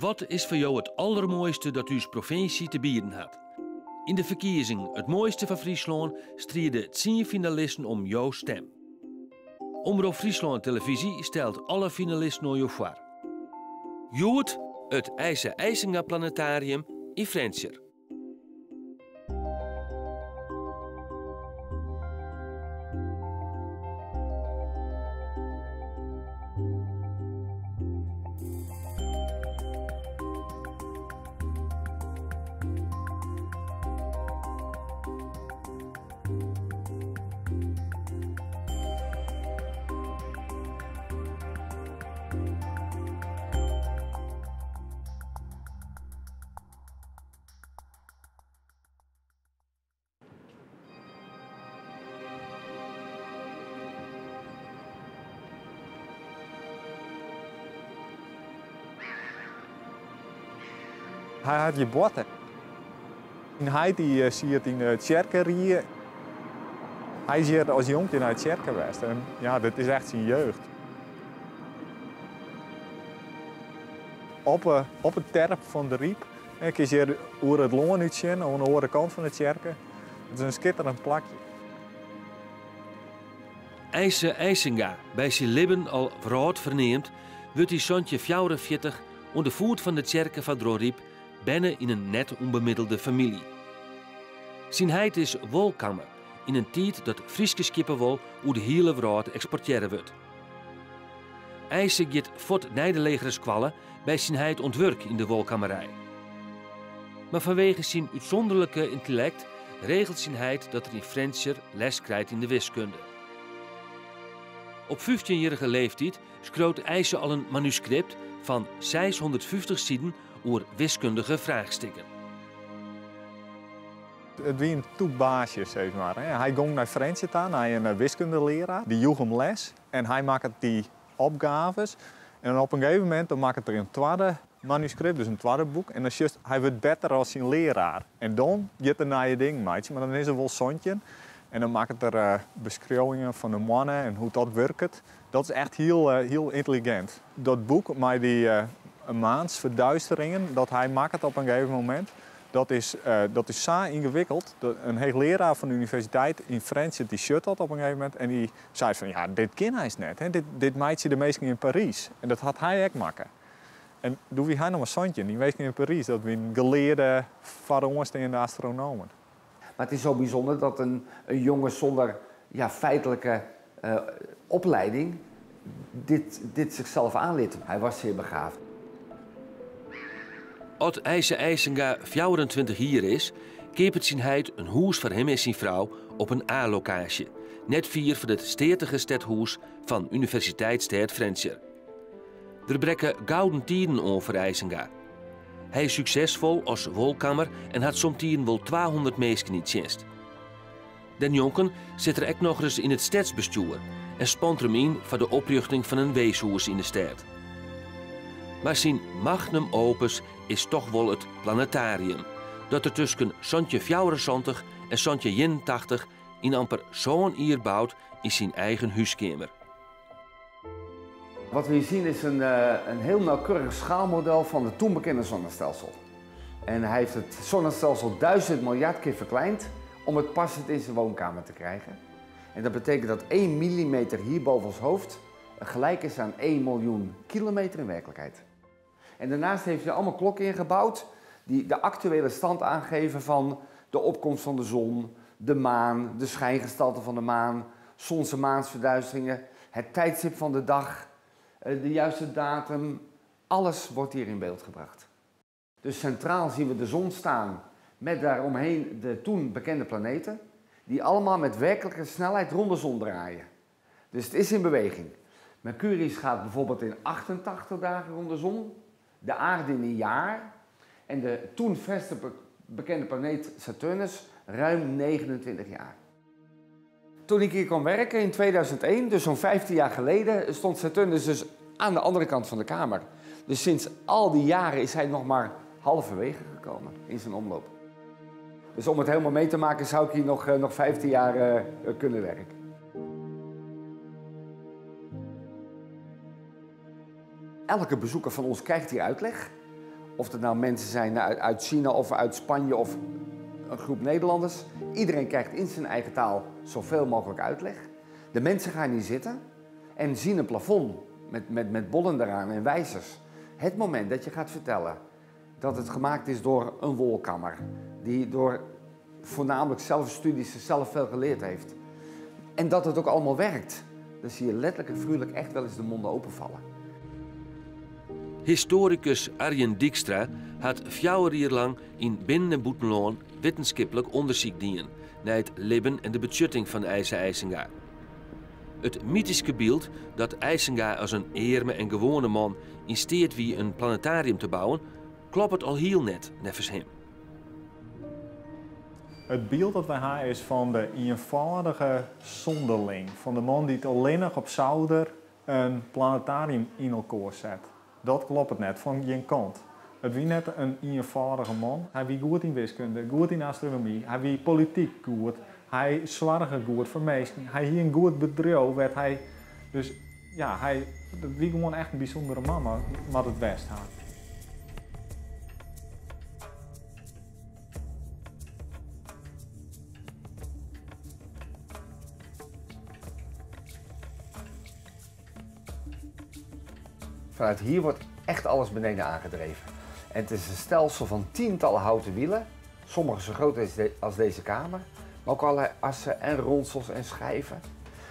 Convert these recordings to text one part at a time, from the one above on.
Wat is foar jo it aldermoaiste dat ús provinsje te bieden hat? Yn de ferkiezing It Moaiste fan Fryslân stride tsien finalisten om jo stem. Omrop Fryslân Televyzje stelt alle finalisten oan jo foar. Hjoed it Eise Eisinga Planetarium yn Frjentsjer. Hy hat hjir boarte. Syn heit dy siet yn de tsjerkerie. Hy is hjir as jonkje nei tsjerke west en ja, dit is echt syn jeugd. Op op 'e terp fan De Ryp kinst hjir oer it lân útsjen oan de oare kant fan de tsjerke. It is in skitterend plakje. Eise Eisinga, by syn libben al wrâldferneamd, wurdt yn 1744 oan de foet fan de tsjerke fan Dronryp berne yn in net ûnbemiddelde famylje. Syn heit is wolkammer yn in tiid dat Fryske skieppewol oer de hiele wrâld eksportearre wurdt. Eise giet fuort nei de legere skoalle by syn heit oan 't wurk yn de wolkammerij. Mar fanwege syn útsûnderlike yntellekt regelt syn heit dat er yn Frjentsjer les krijt yn de wiskunde. Op fyftjinjierrige leeftyd skriuwt Eise al in manuskript fan seishûndertfyftich siden oer wiskundige fraachstikken. It wie in tûk baasje, sis mar. Hy gong nei Frjentsjer ta, nei in wiskundelearaar. Dy joech him les en hy makket dy opgaves. En op in gegeven momint dan makket er in twadde manuskript, dus in twadde boek. En dan sjochst, hy wurdt better as syn learaar. En dan giet er nije dingen meitsjen, mar dan is er wol 17. En dan makket er beskriuwingen fan de moanne en hoe't dat wurket. Dat is echt hiel, hiel yntelligint. Dat boek mei dy maansferduisteringen dat hy makket op in gegeven momint, dat is, dat is sa yngewikkeld. In heechlearaar fan de universiteit yn Frjentsjer dy sjocht dat op in gegeven momint en dy seit fan ja, dit kin eins net, hè. Dit, dit meitsje de minsken yn Parys. En dat hat hy ek makke. En doe wie hy noch mar 17. Dy minsken yn Parys, dat wienen gelearde, foaroansteande astronomen. Mar it is zo bysûnder dat in jonge sûnder ja, feitlike oplieding dit, dit zichzelf aanleert. Hy was zeer begaafd. As Eise Eisinga 24 jier is, keapet syn heit in hûs foar him en syn frou op in A-lokaasje, net fier fan it steatige stedhûs fan Universiteitsstêd Frjentsjer. Der brekke gouden tiden oan foar Eisinga. Hy is suksesfol as wolkammer en hat somtiden wol 200 minsken yn tsjinst. Dêrnjonken sit er ek nochris yn it stedsbestjoer en spant er him yn foar de oprjochting fan in weeshûs yn de stêd. Mar syn magnum opus is toch wol it planetarium, dat er tusken 1774 en 1781 yn amper sân jier bout yn syn eigen húskeamer. Wat we hier zien is een, een heel nauwkeurig schaalmodel van het toen bekende zonnestelsel. En hij heeft het zonnestelsel 1000 miljard keer verkleind om het passend in zijn woonkamer te krijgen. En dat betekent dat 1 millimeter hier boven ons hoofd gelijk is aan 1 miljoen kilometer in werkelijkheid. En daarnaast heeft hij allemaal klokken ingebouwd die de actuele stand aangeven van de opkomst van de zon, de maan, de schijngestalte van de maan, zons- en maansverduisteringen, het tijdstip van de dag, de juiste datum. Alles wordt hier in beeld gebracht. Dus centraal zien we de zon staan met daaromheen de toen bekende planeten, die allemaal met werkelijke snelheid rond de zon draaien. Dus het is in beweging. Mercurius gaat bijvoorbeeld in 88 dagen rond de zon, de aarde in een jaar en de toen verste bekende planeet Saturnus ruim 29 jaar. Toen ik hier kwam werken in 2001, dus zo'n 15 jaar geleden, stond Saturnus dus aan de andere kant van de kamer. Dus sinds al die jaren is hij nog maar halverwege gekomen in zijn omloop. Dus om het helemaal mee te maken zou ik hier nog 15 jaar kunnen werken. Elke bezoeker van ons krijgt hier uitleg. Of het nou mensen zijn uit China of uit Spanje of een groep Nederlanders. Iedereen krijgt in zijn eigen taal zoveel mogelijk uitleg. De mensen gaan hier zitten en zien een plafond met bollen eraan en wijzers. Het moment dat je gaat vertellen dat het gemaakt is door een wolkammer, die door voornamelijk zelfstudies zelf veel geleerd heeft. En dat het ook allemaal werkt. Dan zie je letterlijk en figuurlijk echt wel eens de monden openvallen. Historicus Arjen Dijkstra had 4 jaar lang in binnen- en bûtenlân wittenskiplik onderzoek dien naar het leven en de betjutting van Eise Eisinga. Het mythische beeld dat Eisinga als een eerme en gewone man in steed wie een planetarium te bouwen, klopt al heel net, nevens hem. Het beeld dat wij hebben is van de eenvoudige zonderling, van de man die het alleen nog op zolder een planetarium in elkaar zet. Dat klopt het net, van geen kant. Het wie net een eenvoudige man. Hij wie goed in wiskunde, goed in astronomie, hij wie politiek goed, hij zorgde goed voor mensen, hij hier een goed bedrijf, werd hij. Dus ja, hij wie gewoon echt een bijzondere man, maar het best had. Vanuit hier wordt echt alles beneden aangedreven. En het is een stelsel van tientallen houten wielen. Sommige zo groot als deze kamer. Maar ook allerlei assen en ronsels en schijven.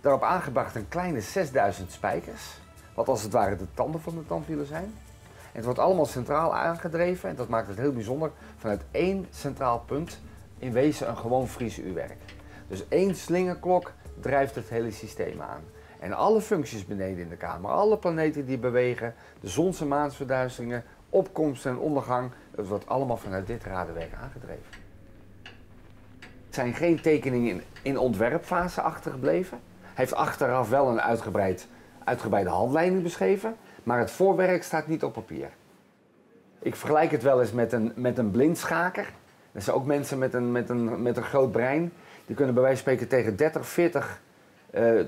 Daarop aangebracht een kleine 6000 spijkers. Wat als het ware de tanden van de tandwielen zijn. En het wordt allemaal centraal aangedreven. En dat maakt het heel bijzonder. Vanuit één centraal punt in wezen een gewoon Fries uurwerk. Dus één slingerklok drijft het hele systeem aan. En alle functies beneden in de kamer, alle planeten die bewegen, de zons- en maansverduisteringen, opkomst en ondergang, dat wordt allemaal vanuit dit radenwerk aangedreven. Het zijn geen tekeningen in ontwerpfase achtergebleven. Hij heeft achteraf wel een uitgebreide handleiding beschreven, maar het voorwerk staat niet op papier. Ik vergelijk het wel eens met een blindschaker. Dat zijn ook mensen met een groot brein. Die kunnen bij wijze van spreken tegen 30, 40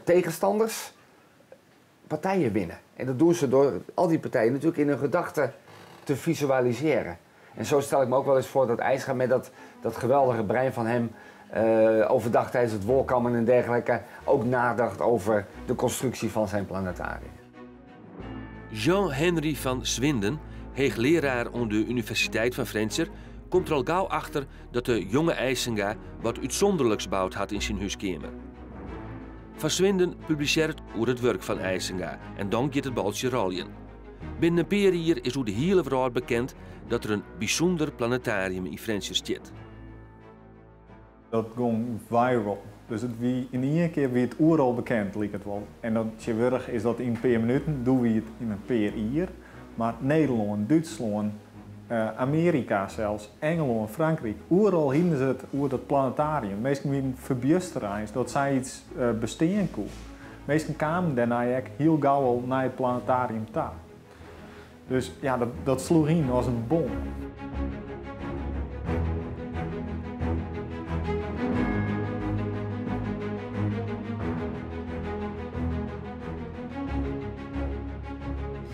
tegenstanders partijen winnen. En dat doen ze door al die partijen natuurlijk in hun gedachten te visualiseren. En zo stel ik me ook wel eens voor dat Eisinga met dat geweldige brein van hem overdag tijdens het wolkammen en dergelijke ook nadacht over de constructie van zijn planetarium. Jean-Henri van Swinden, hoogleraar aan de Universiteit van Frjentsjer, komt er al gauw achter dat de jonge Eisinga wat uitzonderlijks bouwd had in zijn huiskamer. Van Swinden publiceert over het werk van Eisinga en dan gaat het baltje rollen. Binnen een paar jaar is hoe de hele wereld bekend dat er een bijzonder planetarium in Frjentsjer zit. Dat ging viral. Dus het wie in één keer wie het oeral bekend, liep het wel. En dan tegenwoordig is dat in een paar minuten, doen we het in een paar uur. Maar Nederland, Duitsland, Amerika zelfs, Engeland, Frankrijk, oeral hielden ze het over dat planetarium. Meesten wie verbuisterd is dat zij iets bestaan kon. Meesten kwamen daarna ook heel gauw al naar het planetarium toe. Dus ja, dat sloeg in als een bom.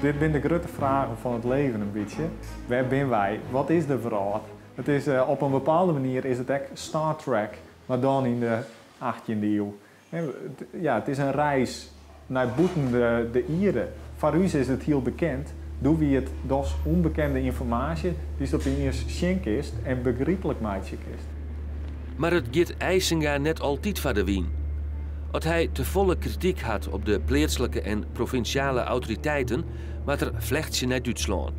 Dit zijn de grote vragen van het leven een beetje. Waar zijn wij? Wat is de verhaal? Het is, op een bepaalde manier is het echt Star Trek, maar dan in de 18e eeuw. Ja, het is een reis naar buiten de Ieren. Voor u is het heel bekend. Doe wie het dos onbekende informatie die is op in eerst schenk is en begrijpelijk maatje is. Maar het gaat Eisinga net altijd van de wien. Als hij te volle kritiek had op de plaatselijke en provinciale autoriteiten, maar er vlecht ze naar Duitsland.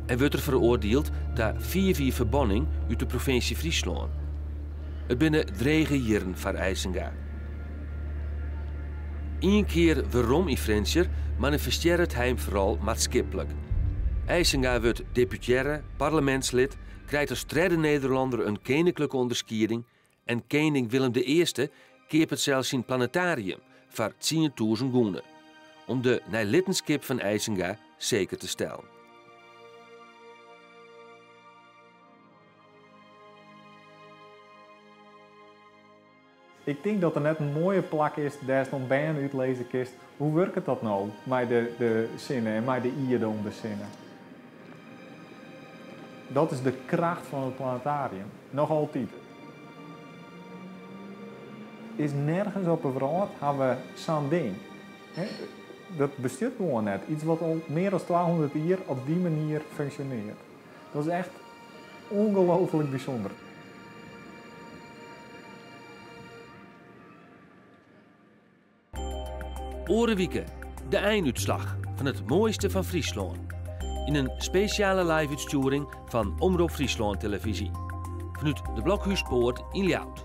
En wordt er veroordeeld ta 4-4 verbanning uit de provincie Friesland. Het binnen drege jaren van Eisinga. Eén keer waarom in Frjentsjer manifesteert hij hem vooral maatschappelijk. Eisinga wordt deputaire, parlementslid, krijgt als derde Nederlander een koninklijke onderscheiding en koning Willem de Eerste keert het zelfs in planetarium voor 10.000 gulden, om de nalatenschap van Eisinga zeker te stellen. Ik denk dat er net een mooie plak is, daar is nog bijna uitlezen kist. Hoe werkt dat nou met de zinnen en met de ieren om de zinnen? Dat is de kracht fan it planetarium. Noch altyd. Is nergens op 'e wrâld hawwe we sa'n ding. Dat bestiet gewoan net. Iets wat al mear as 200 jier op dy manier funksjonearret. Dat is echt ongelooflik bysûnder. Oare wike de einútslach fan it moaiste fan Fryslân. Yn in spesjale live-útstjoering fan Omrop Fryslân Televyzje. Fanút de Blokhúspoart yn Ljouwert.